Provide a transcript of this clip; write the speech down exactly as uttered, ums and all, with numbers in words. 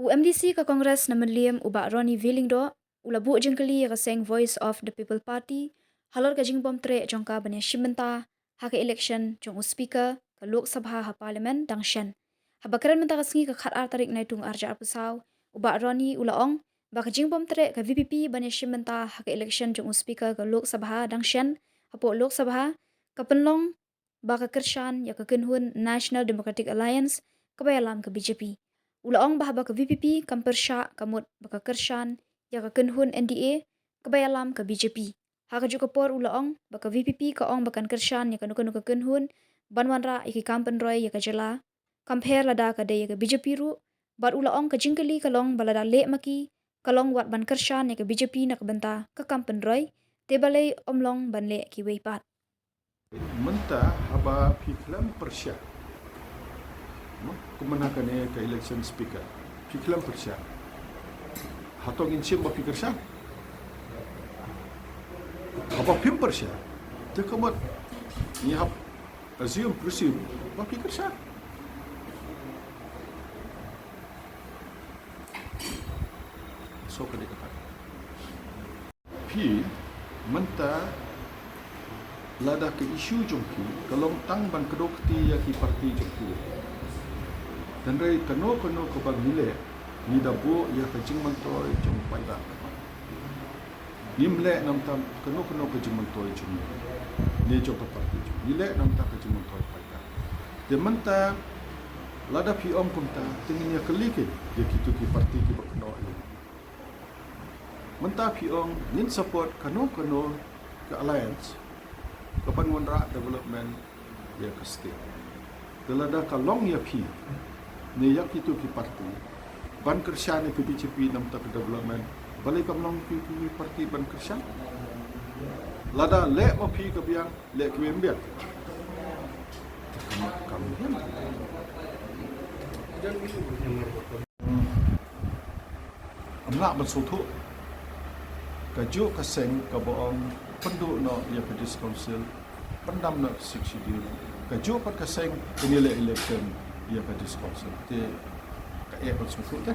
U MDC ka Congress na Mylliem, u Bah Ronnie V Lyngdoh, u la buh jingkylli ïa ka seng Voice of the People Party halor ka jingbym treh jong ka ban ïashim bynta ha ka election jong u Speaker ka Lok Sabha ha Parliament dang shen. Haba kren mynta ka sngi ka khatar tarik Naitung arhajar arphew saw, u Bah Ronnie u la ong ba ka jingbym treh ka VPP ban ïashim bynta ha ka election jong u Speaker ka Lok Sabha dang shen hapoh Lok Sabha ka pynlong ba ka kyrshan ïa ka kynhun National Democratic Alliance kaba ïalam ka BJP. U la ong ba haba ka VPP kam pyrshah, ka mut ba ka kyrshan ïa ka kynhun NDA kaba ïalam ka BJP. Ha kajuh ka por u la ong ba ka VPP ka ong ba kan kyrshan ïa kano kano ka kynhun ban wanrah ïa ki kam pynroi ïa ka jylla, kam pher lada ka dei ïa ka BJP ruh. Bad u la ong ka jingkylli ka long ba lada leh ma ki, ka long wat ban kyrshan ïa ka BJP na ka bynta ka kam pynroi, te balei ym long ban leh kiwei pat. Mynta haba phi khlem pyrshah, mo, kumne kane ka election Speaker, phi khlem pyrshah, hato ngin shim ba phi kyrshan? Haba phim pyrshah, te ka mut ngi hap assume, presume ba phi kyrshan. So ka dei kata. Phi, mynta lada ka issue jong phi ka long tang ban kdew kti ïa ki party jong phi, hynrei kano kano kaba ngi leh, ngi da buh ïa ka jingmyntoi jong paidbah. Ngim leh namar kano kano ka jingmyntoi jong ngi ne jong ka party jong ngi, ngi leh namar ka jingmyntoi paidbah. Te mynta lada phi ong kumta, te ngin ïa kylli keiñ ïa kito ki party kiba kynnoh ïa ngi. Mynta phi ong ngin support kano kano ka alliance kaban wanrah development ïa ka state. Te lada ka long ïa phi ne ïa kito ki party ban kyrshan ïa ka BJP namar ka development, balei kam long kito ki party ban kyrshan? Lada leh ma phi ka biang, leh kiwei ym biang. Kam, kam biang. Ym lah ban sngewthuh. Kajuh ka seng kaba ong pynduh noh ïa ka District Council, pyndam noh Sixth Schedule. Kajuh pat ka seng kan ïaleh election ïa ka District Council. Te ka eh ban sngewthuh te.